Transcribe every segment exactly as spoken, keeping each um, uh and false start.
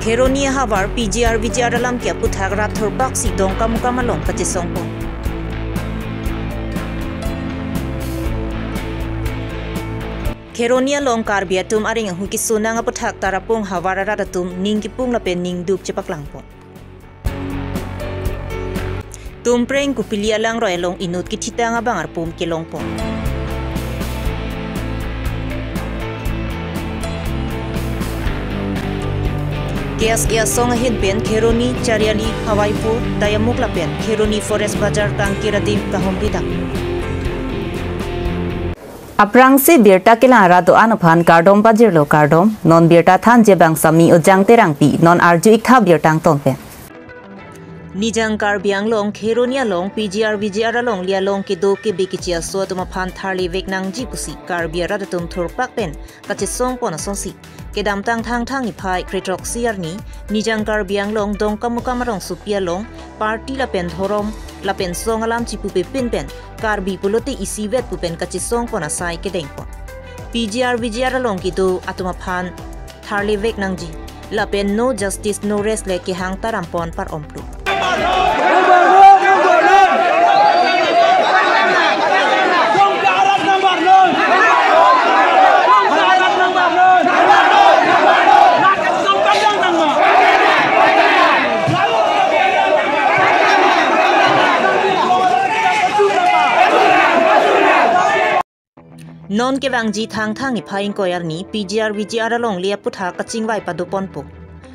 Kheroni ahavar P G R V G R alam ke aputhak rat thurpak si Dongkamukam along kachesongpon. Kheroni along Karbi atum areng ahu keso nang aputhak Tarapung havar arat atum ning kipung lapen ning duk chepaklangpon. Tumpreng Kopili alangroi along inut kethitang abang arpum kelongpon. K S A asong ahin pen Kheroni, Chariali, Hawaipur, Dayamukh lapen Kheroni Forest Bazar kangkir adim kahumri dam. Aphrangsi birta kelang arat do-an aphan kardom pajirlo kardom, non birta thanji abang Sami Ojang Terangpi, non arju iktha birta angton pen. Nijang Karbi Anglong Kheroni along P G R V G R alongle along kedo kebe keche aso atum aphan tharlevek nangji pusi Karbi arat atum thurpak pen kachesongpon asonsi kedamtang Thangthang niphai krethroksi arni Nijang Karbi Anglong Dongkamukam arongsopi along party lapen dhorom lapen song alam chipupepin pen Karbi pulote isivet pu pen kachesongpon asai kedengpon. P G R V G R along kedo atum aphan tharlevek nangji lapen no justice no rest le kehang tarampon par omplu. Non kevangji Thangthang niphai ingkoi arni P G R V G R alongle aputhak kachingvai padoponpo.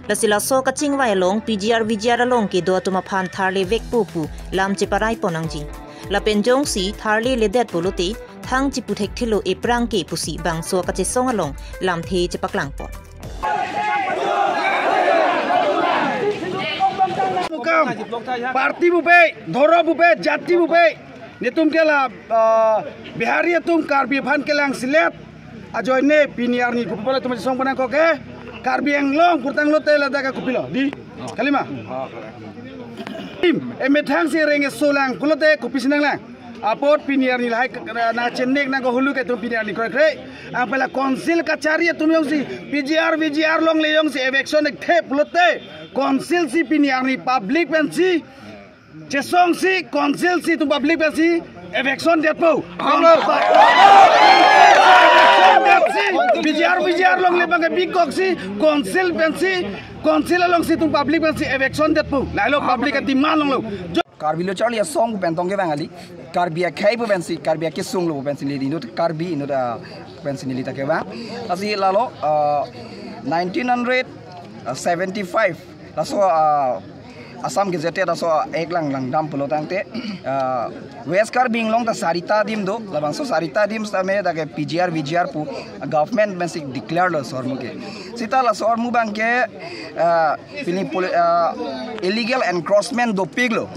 Lasi laso kachingvai along P G R V G R along kedo atum aphan tharlevekpo pu lam cheparaipon nangji. Lapen jongsi tharleledet pulote thang chiputhekthelo ephrang ke pusi bangso kachesong along lamthe chepaklangpon. Kam, party pupe, dhorom pupe, jati pupe, netum ke la, ah, Bihari atum Karbi aphan kelangselet ajoine pini arni kopi pulo atum song panang koke, Karbi Anglong purtang lote ladak ke kopilo, di, kalima. Tim, emethang si renge solang pulote kopisi nanglang. Apot pini arni lahai k-, na chenek nang ko hulu ke atum pini arni kroikre. Apela council kachari atum jongsi P G R V G R alongle jongsi eviction ekthe pulote council si pini arni public pensi chesongsi council si atum public pensi eviction detpo. Amen. Eviction detsi P G R V G R alongle abang ke bikok si council pensi, council alongsi atum public pensi eviction detpo. Lahelo public a-demand longlo. Karbi Lo Charli Asong pu pen tong kevang kali. Karbi akhei pu pensi, Karbi akesung lo pu pensi neli inut Karbi inut, ah, pensi neli ta kevang. Lasi lalo, ah, nineteen hundred seventy-five laso, ah, Assam Gazette laso, ah, ek lang langdam pulo tangte, ah, West Karbi Anglong ta sarita adim do, labangso sarita adim sitame dak ke P G R V G R pu, ah, government pensi declare lo sormu ke. Sita laso armu abang ke, ah, pini poli-, ah, illegal encroachment dopiklo.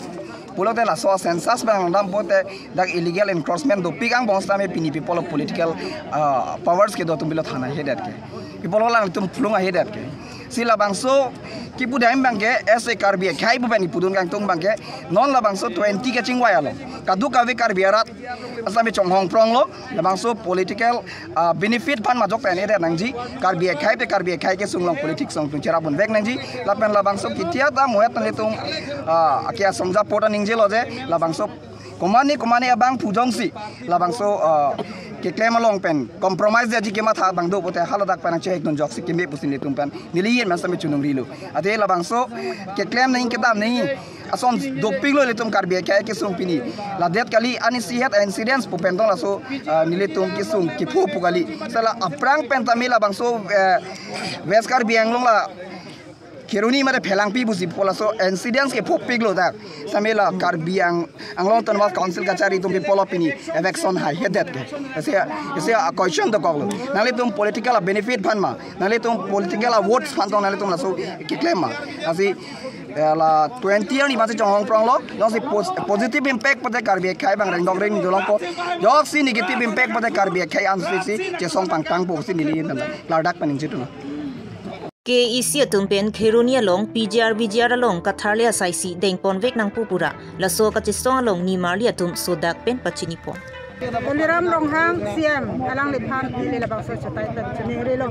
Pulote laso census abang dam pote dak illegal encroachment dopik angbong sitame pini people of political, ah, powers kedo atum pilo thana hedet ke. People lang atum phlung ahedet ke. Si labangso kipu dam abang ke as a Karbi akhei pu pen ipudun kangtung abang ke non labangso twenty kachingvai along kadokave Karbi arat asitame chonghong pronglo labangso political, ah, benefit aphan majok pen edet nangji, Karbi akhei te Karbi akhei kesung along politics along tum cherap ponvek nangji, lapen labangso kitia ta muhet nanglitum, ah, akia songja pota ningjelo je, labangso komane komane abang pu jongsi, labangso, ah, keklem along pen compromise detji kematha abang do pote haladak pen nangchehek dun joksi keme pusi nelitum pen neli yen man sitame chonghongrilo. Ate labangso keklem nangji kedam nangji ason dopiklo ilitum Karbi akhei kesung pini. Ladet kali ani sihet incidents pu pen tong laso, ah, nelitum kesung kepho pu kali. Sala aphrang pen tame labangso, eh, West Karbi Anglong la Kheroni mate Phelangpi pusi pu laso incidents kephopiklo dak. Sitame la Karbi Ang-, Anglong Autonomous Council kachari atum people of pini eviction haihedet ke. Ese, ese a question dokoklo. Nanglitum political benefit aphan ma. Nanglitum political votes aphan tong nanglitum laso keklem ma. Lasi, eh, la twenty arni masi chonghong pronglo. Jongsi pos-, positive impact pote Karbi akhei abang rengdok reng dolongpo. Joksi negative impact pote Karbi akhei ansi si chesong pangtangpo si neli yin tanda. Ladak pen ningje thulo. K A A C atum pen Kheroni along P G R V G R along katharle asai si dengponvek nangpo pu ra laso kachesong along nimarli atum sodak pen pachinipon. Tuliram Ronghang C M alangliphan neli labangso chetai pen chiningrilo.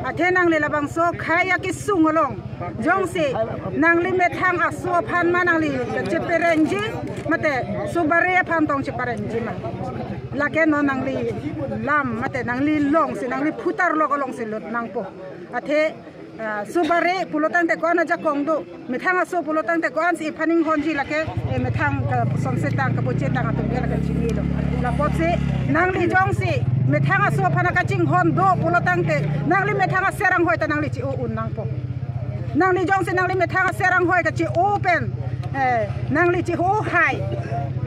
Athe nangli labangso khei akesung along jongsi nangli methang aso aphan ma nangli kacheperengji mate subari aphan tong cheperengji ma, lake non nangli lam mate nangli longsi nangli phutar lok alongsi lut nangpo. Athe ah, subari pulotangte ko-an ajakong do, methang aso pulotangte ko-ansi iphan inghonji lake, eh, methang ke sonsetang ke bochetang atum ke lake chinilo. Lapotsi nangli jongsi methang aso aphan kachinghon do pulotangte nangli methang aser anghoi ta nangli chi-o un nangpo. Nangli jongsi nangli methang aser anghoi kachi-o pen, eh, nangli chi-o hai.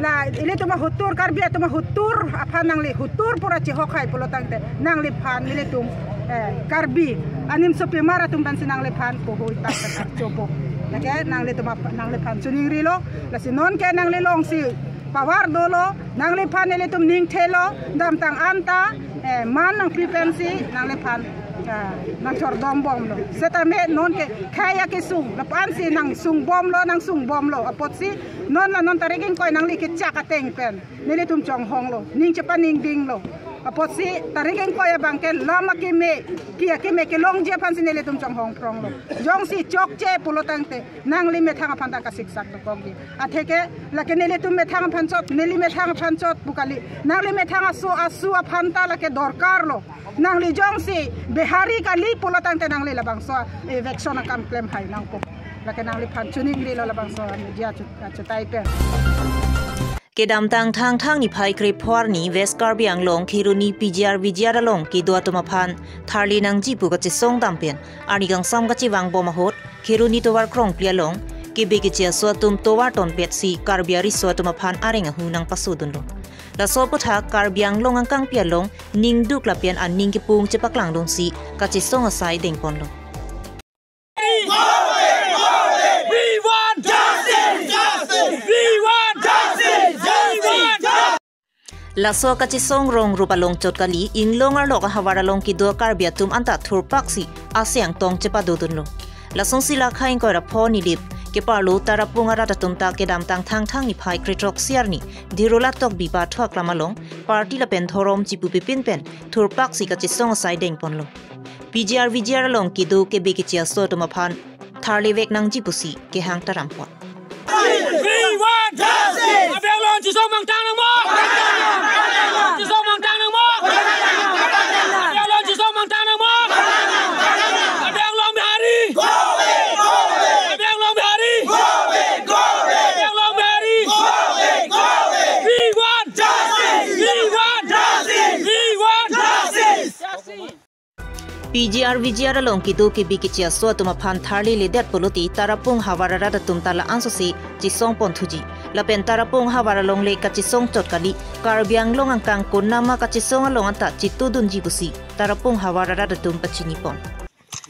La ilitum ahutur, Karbi atum ahutur aphan nangli hutur pura chihok hai pulotangte nangliphan ilitum, eh, Karbi animsopimar atum pensi nangliphan pohui tak tak chopo. Lake nanglitum ap-, nangliphan chiningrilo. Lasi non ke nangli longsi power dolo, nangliphan ilitum ningthelo, damtang anta, eh, man nangpi pensi nangliphan, eh, nangchordombomlo. Setame non ke khei akesung, lapu-ansi nangsongbomlo, nangsongbomlo. Apotsi non la non tarik ingkoi nangli kechak ateng pen nelitum chonghonglo, ning chepaningdinglo. Apotsi tarik ingkoi abang ke lam akeme, ke akeme kelongji aphansi nelitum chonghong phronglo. Jongsi chokche pulotangte nangli methang aphan ta kasiksak dokokji. Atheke lake nelitum methang aphan chot, neli methang aphan chot pu kali. Nangli methang aso aso aphan ta lake dorkarlo. Nangli jongsi Bihari kali pulotangte nangli labangso eviction akam klem hai nangpo. Lake nangliphan chiningrilo labangso media chu-, chetai pen. Kedamtang Thangthang niphai krepho arni West Karbi Anglong Kheroni P G R V G R along kedo atum aphan tharle nangji pu kachesong dam pen arni kangsam kachevangbom ahut Kheroni tovar krongpli along kebe keche aso atum tovar tonpetsi Karbi ariso atum aphan areng ahu nangpasodunlo. Laso aputhak Karbi Anglong angkangpi along ningduk lapen aning kepung chepaklangdunsi kachesong asai dengponlo. We want justice! Justice! We want justice! We want justice! Laso kachesong rong rup along chot kali, inglong arlok ahavar along kedo Karbi atum anta thurpaksi aseng tong chepadodunlo. Lasonsi la khei ingkoi ra pho Nilip keparlo Tarapung arat atum ta kedamtang Thangthang niphai krethrok isi arni Dhirula Tokbi pathu aklam along party lapen dhorom chipupipin pen thurpaksi kachesong asai dengponlo. P G R V G R along kedo kebe keche aso atum aphan tharlevek nangji pusi kehang tarampo. We want justice! Abang along chisong mangtang nangmo! Chisong mangtang nangmo! Abang along chisong mangtang nangmo! Abang along Bihari! Abang along Bihari! Abang along Bihari! We want justice! We want justice! We want justice! P G R V G R along kedo kebe keche aso atum aphan tharleledet pulote Tarapung havar arat atum ta la-an sose chesong ponthuji. Lapen Tarapung havar alongle kachesong chot kali, Karbi Anglong angkang konama kachesong along anta chetudunji pusi Tarapung havar arat atum pachinipon.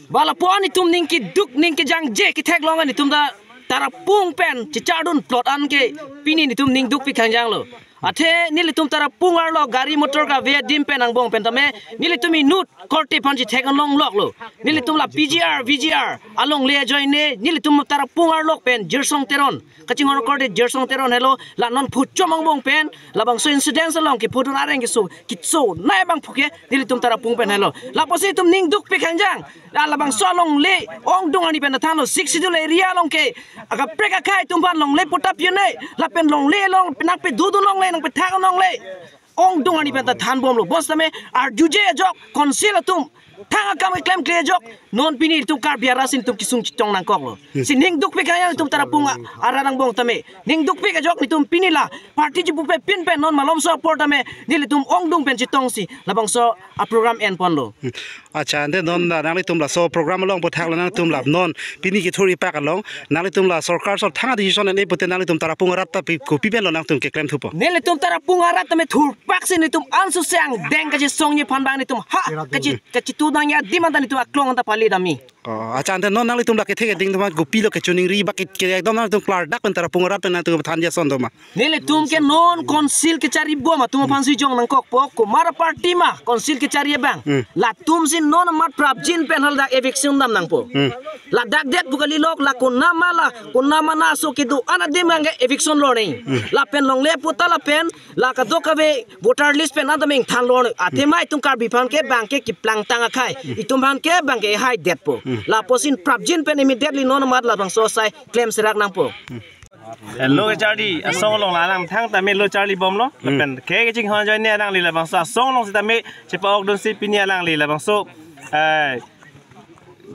Ba lapu-an itum ning keduk ning kejangje ketheklong an itum ta Tarapung pen chechardun plot an ke pini nitum ningdukpik hangjanglo. Athe nelitum Tarapung arlo gari motor kave adim pen angbong pen tame nelitum inut korte aphan chethek anlong loklo. Nelitum la P G R, V G R alongle ajoine nelitum Tarapung arlok pen Jirsong Teron, kachinghon korte Jirsong Teron helo, la non phuchom angbong pen labangso incident along kepudun areng keso, keso nai bang phuke nelitum Tarapung pen helo. Lapusi itum ningdukpik hangjang. La labangso alongle ongdung arni pen thanlo, Sixth Schedule area along ke akaprek akhei atum aphan longle patta pi-un-e, lapen longle along nangpedudun longle, nangpethak longle. Ongdung arni pen ta thanbomlo. Bonsitame arjuje ajok, council atum thang akam keklemkle ajok, non pini itum Karbi arat si itum kesung chetong nangkoklo. Si ningdukpik hangjang itum Tarapung a-, arat angbong tame. Ningdukpik ajok nelitum pini la party chipupipin pen non malomso apor tame nelitum ongdung pen chetongsi labangso aprogram enponlo. Accha, ante non la nanglitum laso program along aphuthak la nangtum la non pini kethur ipak along nanglitum la sorkar sor thang a-decision en-e pute nanglitum Tarapung arat ta pi, kopi penlo nangtum keklem thupo? Nelitum Tarapung arat tame thurpaksi nelitum ansose angdeng kachesongji aphan bang nelitum ha kachi, kachitudangji adim anta nelitum aklong anta pali dami. Oh, acha, ante non nanglitum la kethe keding atum kopilo kechiningri ba ke, ke ekdom nanglitum klardak pen Tarapung arat pen nangtum than jason atum ma? Nelitum ke non council kechari bom atum aphan si jong nangkokpo, komat aparty ma council kechari abang. Hmm. Latum si non amat prapjin pen hadak eviction dam nangpo. Hmm. Ladak det pu kali lok, la konama la, konama na so kedo-an adim abang ke eviction lo nang. Hmm. Lapen longle puta lapen la kadokave voter list pen anta meng than lo. Athema itum Karbi aphan ke bang ke keplangtang akhei. Itum aphan ke bang ke hai detpo. Hmm. Lapuson prapjin pen immediately non amat labangso asai klem serak nangpo. Hmm. Eh, lo kecharli asong along la nangthang tame lo charli bomlo. Hmm. Lapen ke kechinghon ajoine nangli labangso asong along sitame chepa-okdunsi pini alangli labangso, eh,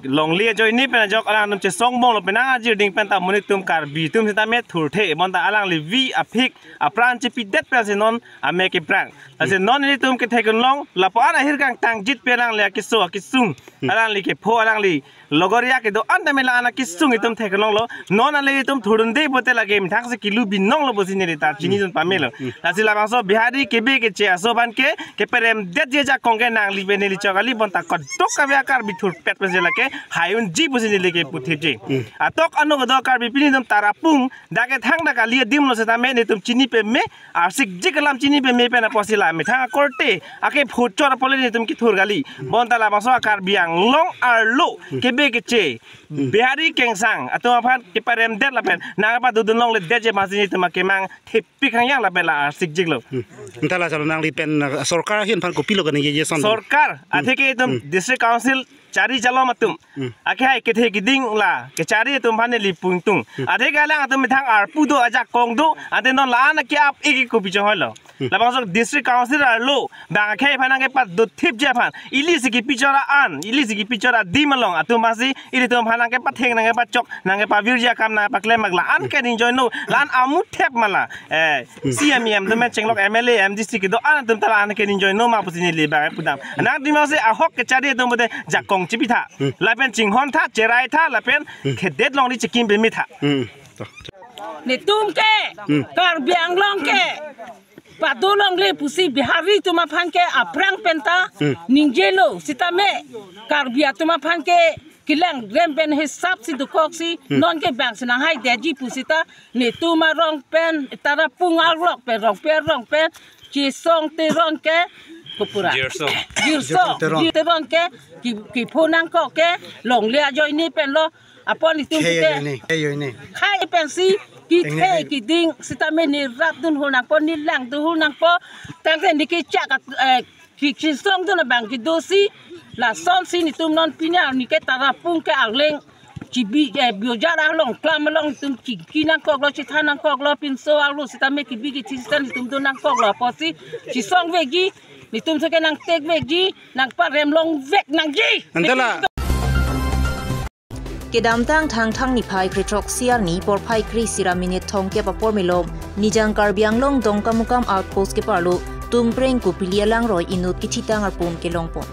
longle ajoine pen ajok alangtum chesong bomlo pen nang ajir ding pen ta monit atum Karbi atum sitame thurthe bonta alangli vi aphik apran chepidet pensi non ame keprang. Lasi non nelitum ketheklong lapu-an ahirkang tangjit pen alangli akeso akesung, hmm, alangli kepho alangli logoriya kedo-an tame la-an akesung itum theklonglo. Non ale itum thurdunde pote lake methang si kilu binonglo pusi neli ta chinidun pamelo. Hmm. Lasi labangso Bihari kebe keche aso aphan ke keperemdetji ajakong ke nangli pen neli chok kali bonta kadokave a-Karbi thurpet pensi lake hai unji pusi neli keputhipji. Hmm. Atok ano kedo Karbi pini atum Tarapung dak kethang dak kali adim lo sitame nelitum chini peme, arsikjik alam chini peme pen apotsi la methang akorte ake phuchor apot le nelitum kethur kali. Bonta labangso a-Karbi Anglong arlo kebe keche, hmm, Bihari kengsang atum aphan keperemdet lapen nangpadodun longledetji aphansi nelitum akemang thepik hangyang lapen la arsikjiklo. Hmm. Anta la chalo nangli pen, uh, sorkar ahin aphan kopilo kaningje jason atum? Sorkar, hmm, atheke itum, hmm, district council chari jalom atum. Hmm. Ake hai kethe keding la kechari atum aphan neli pu ingtung. Hmm. Atheke alang atum methang arpu do ajakong do, ante non la-an ake ap iki kopi chonghoi lo. Hmm. Labangso district council arlo bang akhei aphan nangkepadothipji aphan, ili si kepi chora an, ili si kepi chora adim along atum aphansi ilitum aphan nangkepatheng nangkepachok nangkepavirji akam nangpaklem mak la-an kening joino, la-an amuthep ma la. Eh, hmm, C M, E M atum pen chenglok M L A, M D C kedo-an atum ta la-an kening joino ma pusi neli bang pudam. Nangtum aphansi ahok kechari atum pote jakong chepitha. Hmm. Lapen chinghon tha, cherai tha, lapen, hmm, kedet longri chekim peme tha. Hmm. To. Nelitum ke, hmm, Karbi Anglong ke pado longle pusi Bihari atum aphan ke aphrang penta, hmm, ningjelo sitame Karbi atum aphan ke kelang rem pen hisap si dukoksi, hmm, non ke bang si nanghai detji pusita nelitum arong pen Tarapung arlok pen Rongpi arong pen Chesong Teron ke kopura. Jirsong. Jirsong. Jirsong Teron. Jir Teron ke ki, kepho nangkok ke longle ajoine pen lo apot nelitum khei ke ajoine, khei ajoine, khei pensi kethe, engne, keding sitame ne rapdun hul nangpo, ne langdun hul nangpo. Tangte ne kechak, eh, ki, kechesongdun abang kedosi, lasonsi nelitum non pini arni ke Tarapung ke arleng chibi, eh, Biojar along, klam along nelitum chingki nangkoklo, chethan nangkoklo, pinso arlo sitame kebi kethe sita nelitum do nangkoklo apotsi chesongvekji, nelitum so ke nangtekvekji, nangparem longvek nangji. Ante la. Kedamtang Thangthang niphai krethrok siar ni porphai kre sira minute thomkep apor melom Nijang Karbi Anglong Dongkamukam outpost keparlo Tumpreng Kopili alangroi inut kithitang arpum kelongpon.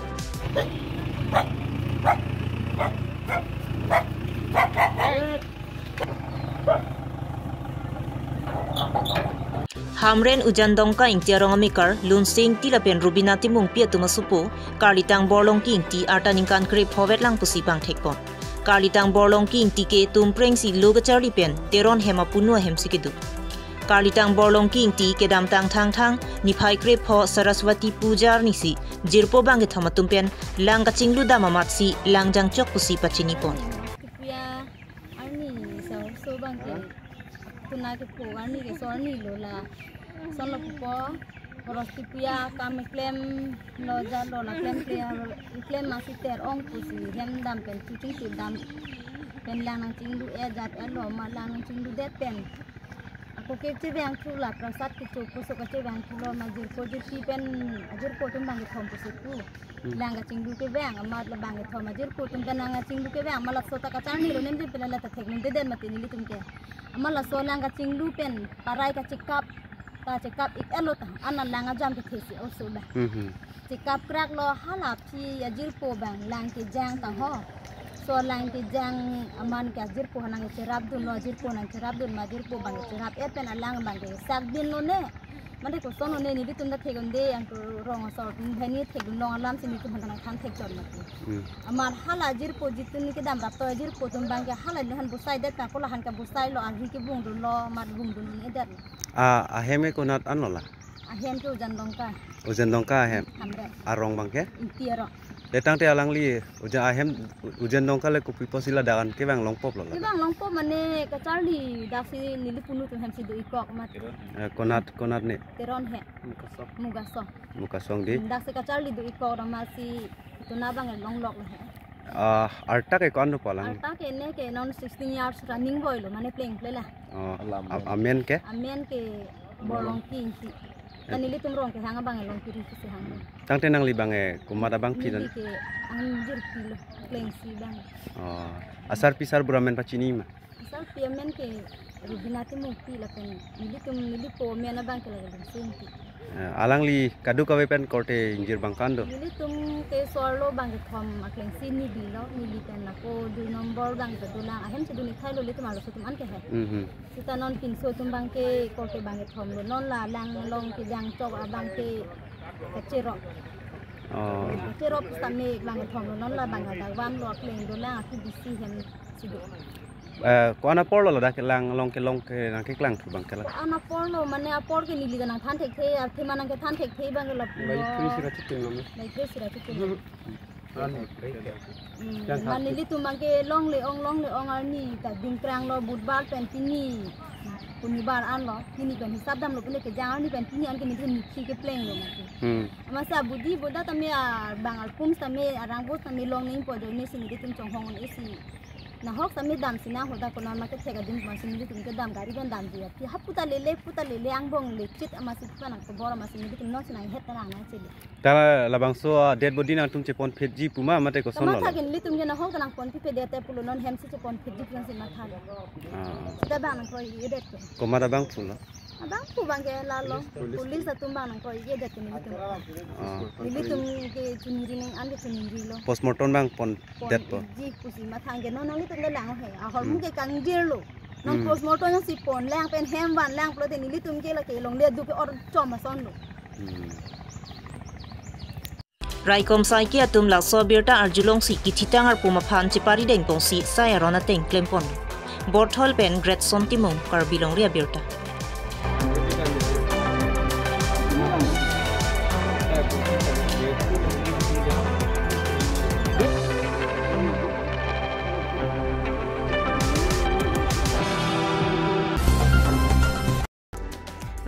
Hamren Ujan Dongka Ingti arong amekar Lunsing Ingti lapen Rubina Timungpi atum asopo, Karlitang Borlongki Ingti arta ningkan krepho vetlang pusi pangthekpon. Karlitang Borlongki Ingti ke Tumpreng si lo kacharli pen Teron hem apunu ahem si kedo. Karlitang Borlongki Ingti kedamtang Thangthang niphai krepho Saraswati Puja arni si jirpo bangkethom atum pen lang kachingludam amatsi lang jangchok pusi pachinipon. Puja arni so, so bangke tuna kepho arni ke so arni lo la. Sonlo pupo, Saraswati Puja akam klemlo jatlo, la klemkle, klem masi Teron pusi hem dam pen chuching tu dam pen lang nangchinglu-e jat-etlo ma lang nangchingludet pen. Ako kechevang thu la prasad kecho puso kachevang thulo ma jirpo jirpi pen ajirpo atum bangkethom pusi pu. Hmm. Lang kachinglu kevang amat la bangkethom ajirpo atum pen lang kachinglu kevang amat laso ta kacharli lo nem jin pen la ta thek nung deden mati nelitum ke. Amat laso lang kachinglu pen parai kachekap ta chekap ik-etlo ta ana lang ajam kethesi oso ba. Hmm, hmm. Chekap kraklo hala aphi ajirpo bang lang kejang ta ho. So lang kejang aman ke ajirpo nangcherapdunlo, ajirpo nangcherapdun ma ajirpo bang cherap-et pen alang bang kesak binlo ne. Mate koson one nelitum ta thek-un-e, anke rong asor atum bheni thekdun long alam si nelitum aphan nangthan thek chot mati. Hmm. Amat hala jirpo jitu neli kedam rapto jirpo atum abangke hala neli aphan busai det ta ko lahan ke busailo, arhi ke bungdunlo, amat bungdun un-edet. A, ahem ke konat anlo la? Ahem ke Ujan Dongka. Ujan Dongka ahem. Hamre. Arong abangke? Ingti arong. Te tangte alangli Ujan ahem, Ujan Dongka le kopi apotsi ladak an kevang longpop lo la? Kevang longpop mane kacharli dak si neli punu atum hem si do-ik kok mat. Eh, konat, konat ne? Teron he. Mukasong. Mukasong. Mukasong dei. Hmm, dak si kacharli do-ik kok amat si tuna abang longlok lo he. Ah, arta ke ko-an do pu alang? Arta ke ne ke non sixteen years running boy lo, mane plengple la. Oh, alam a-, amen ke? Amen ke Borlongki Ingti. Eh. Nelitum rong kehang abang Longki Ingti si hang. Tangte nangli abang, eh, komat abangpi dan? Neli ke angjirpi lo, Klengsi abang. Oh, asarpi sarbura amen pachini ma? Asarpi amen ke Rubina Timungpi lapen nelitum nelipo amen abangke lake Dungsingpi. Eh, alangli kadokave pen korte ingjir abang ko-an do? Nelitum ke so-arlo abangke thom, aklengsi neli lo, neli pen ako dui nombor abangke dolang, ahem si duni thailo nelitum arloso atum anke he. Mhm. Seta non pinso atum abangke korte abangke thom lo, non la lang along kejang chok abangke kacherok. Oh. Kacherok sitame abangke thom lo, non la abangke dagwan lo, akleng dolang, aki bisi hem si do. Eh, ko-an apor lo ladak kelang along kelong ke nangkeklang thu abangke la? Ko-an apor lo, mane apor ke neli ta nangthan thekthe, athema nangkethan thekthe abangke lapu lo. Lai kre sira chitim lo me. Lai kre sira chitim lo. Hmm. An, hmm, jan mane than nelitum abangke longle-ong, longle-ong arni ta dingkrang lo, Budbar pen pini Sonibar an lo, pini pen hisap damlo pune kejang arni pen pini anke nelitum neli kepleng lo mati. Hmm. Amat si abudi boda tame abang alpum tame arang bos tame long nangpo ajoine si nelitum chonghong un-e si. Nahok tame dam si nang hoda konat ma kethek adim ma si nelitum kedam gari pen damji aphi. Hapu ta lele, pu ta lele angbong lechit amat si pa nangkobor amat si nelitum non si nanghet ta nang nangchele. Ta labangso, ah, dead body nangtum cheponphitji pu ma mate koson lo? Kamatha ke nelitum ke nahok ta nangponphitpe det te pulo, non hem si cheponphitji pu si matha lo. Ah, ah. Seta abang nangkroi-edet ke. Komat abangphu lo? Abangphu abangke lalo. Police. Police atum abang nangkroi-edet ke nelitum. Ah. Nelitum ke chuningri nang an ke chuningri lo. Postmortem abang pon det po. Pon-ikji pusi matha ke non nelitum ke lang he. Ahormu, hmm, ke kangjir lo. Non, hmm, postmortem nangsi ponlang pen hem vanlang pulote nelitum ke lake longle aduk ke or chom ason lo. Hmm. Raikom saike atum laso abirta arjulongsi kithitang arpum aphan chepari dengpongsi sai aron ateng klempon. Borthol pen Greatson Timung, Karbi Longri Abirta.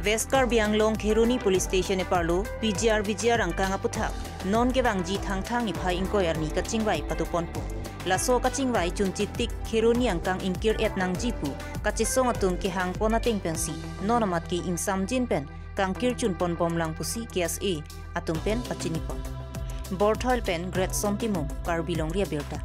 West Karbi Anglong Kheroni Police Station eparlo P G R V G R angkang aputhak non kevangji Thangthang niphai ingkoi arni kachingvai patoponpo. Laso kachingvai chunchit tik Kheroni angkang ingkir-et nangji pu kachesong atum kehangpon ateng pensi non amat ke ingsamjin pen kangkir chunponbomlang pusi K S A atum pen pachinipon. Borthol pen Greatson Timung, Karbi Longri Abirta.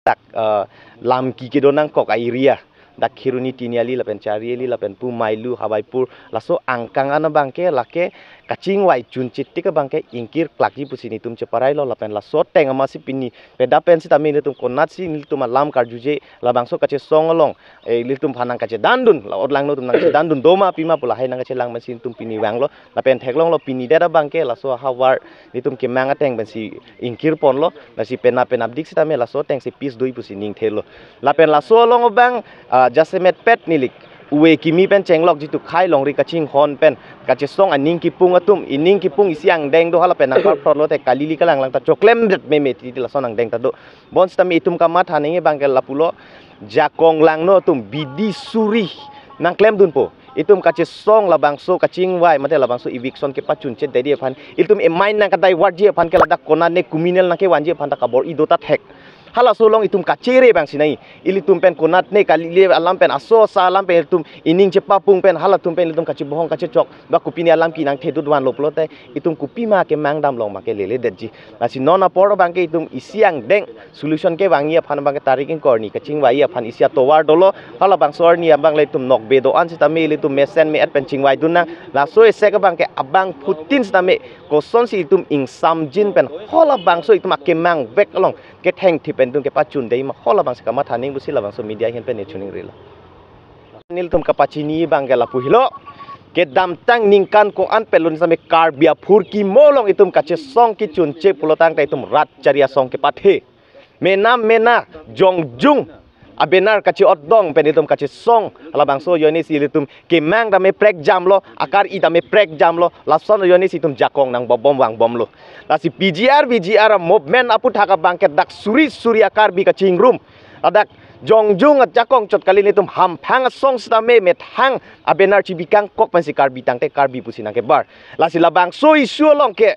Dak, eh, lam ki kedo nangkok a-area. Dak Kheroni Tiniali lapen Chariali lapen pu Mailu, Hawaipur, laso angkang an abangke lake kachingvai chunchit tik abangke ingkir klakji pusi nelitum cheparai lo lapen laso ateng amatsi pini peda pen sitame nelitum konatsi nelitum alam karjuje labangso kachesong along, eh, nelitum aphan nangkachedandun, la-ot langno atum nangchedandun doma pima pu lahai nangkachelang amatsi nelitum pini vanglo lapen theklonglo pini det abangke laso ahavar nelitum kemang ateng pensi ingkirponlo, lasi penap penapdik sitame laso atengsi peace do-ik pusi ningthelo. Lapen laso along abang, ah, jasemet pet nilik uwe kimi pen chenglok jitu khei longri kachinghon pen kachesong aning kipung atum, ining kipung isi angdeng do hala pen nangparphrotlo te kalili kalanglang ta choklemdet meme titi lason angdeng ta do. Bonsitame itum kamatha nangji abangke lapulo, jakong langno atum bidi suri nangklemdunpo. Itum kachesong labangso kachingvai mate labangso eviction kepachunchit dei aphan, itum emain nangkadivert ji aphan ke ladak konane criminal nangkevanji aphan ta kabor-i do ta thek. Halaso along itum kachere abang sinai. Ilitum pen konatne kali le alam pen aso asa alam pen itum ining chepapung pen halatum pen itum kachebohong kachechok ba kopine alam ke nangthedut vanlo pulote itum kopima kemang damlong abangke leledetji. Lasi non apor abangke itum isi angdeng solution kevangji aphan abangke tarik ingkoi arni kachingvai aphan isi atovar dolo, halabangso arni abang le itum nokbe do-an sitame ilitum mesen me-et pen chingvaidun nang. Laso esek abangke abangphutin sitame kosonsi itum ingsamjin pen halabangso itum akemang vek along kethengthi pen itum kepachun dei ma halabangsi kamatha nangji pusi labangso media ahin pen ne chuningrilo. Nelitum kapachini abangke lapu helo. kedamtang ningkan ko-an pelun same Karbi aphurkimo along itum kachesong kechunche pulotangte itum rat chari asong kepathe. Mena mena jongjung a-banner kache-otdong pen itum kachesong, labangso ajoine si ilitum kemang tame prekjamlo, akar-i tame prekjamlo, lason ajoine si itum jakong nangbom bom vangbomlo. Lasi P G R, V G R a-movement aputhak abangke dak suri suri a-Karbi kachingrum, ladak jongjung ajakong chot kali, netum hamphang asong sitame methang a-banner chibikangkok pensi Karbi tangte Karbi pusi nangkebar. Lasi labangso issue along ke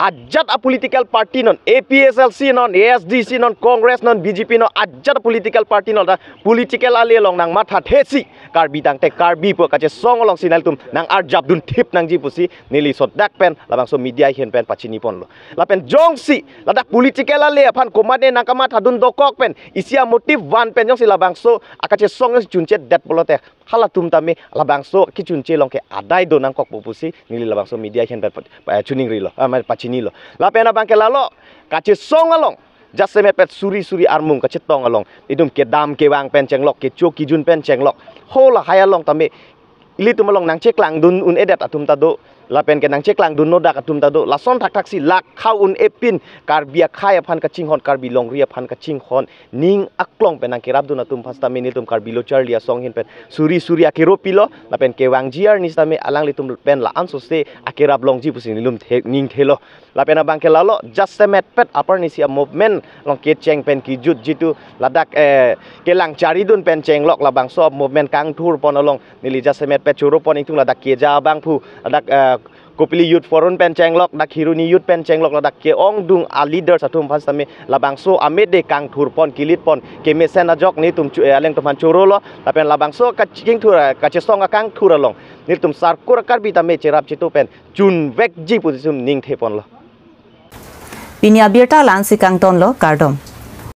ajat a-political party non, A P H L C non, A S D C non, Congress non, B J P non, ajat a-political party non, ta political ale along nangmathathesi Karbi tangte Karbi pu kachesong alongsi nelitum nang-arjapdun thip nangji pusi neli sodak pen labangso media ahin pen pachiniponlo. Lapen jongsi ladak political ale aphan komatne nangkamathadun dokok pen isi a-motive van pen jongsi labangso akachesong chunchedet pulote, halatum tame labangso kechunche along ke adai do nangkokpo pusi neli labangso media ahin pen pa-, pa-, chuningrilo, ah, ma-, pachinilo. Lapen abangke lalo, kachesong along jasemet pet suri suri armung kachetong along itum kedam kevang pen chenglok, kecho kejun pen chenglok, ho lahai along tame ilitum along nangcheklangdun un-edet atum ta do, lapen ke nangcheklangdun nodak atum ta do. Lason thakthaksi lak khau un-epin Karbi akhei aphan kachinghon, Karbi longri aphan kachinghon, ning aklong pen nangkerapdun atum aphan sitame nelitum Karbi Lo Charli Asong ahin pen suri suri akero pilo, lapen kevangji arni sitame alanglitum pen la-an sose akerap longji pusi nelitum the-, ningthelo. Lapen abangke lalo, jasemet pet apar nisi a-movement along kecheng pen kejut jitu ladak, eh, kelang charidun pen chenglok, labangso a-movement kangthurpon along neli jasemet pet choropon ingtung, ladak keja abangphu, ladak, eh, Kopili Youth Forum pen chenglok, dak Kheroni Youth pen chenglok, ladak ke-ongdung a-leaders atum aphan sitame labangso amede kangthurpon, kelitpon, kemesen ajok netum chu-, eh, alangtum aphan chorolo. Lapen labangso kachingthur, eh, kachesong akangthur along nelitum sarkura Karbi tame cherap chitu pen chunvekji pusi nelitum ningtheponlo. Pini abirta la-ansi kangtonlo, kardom.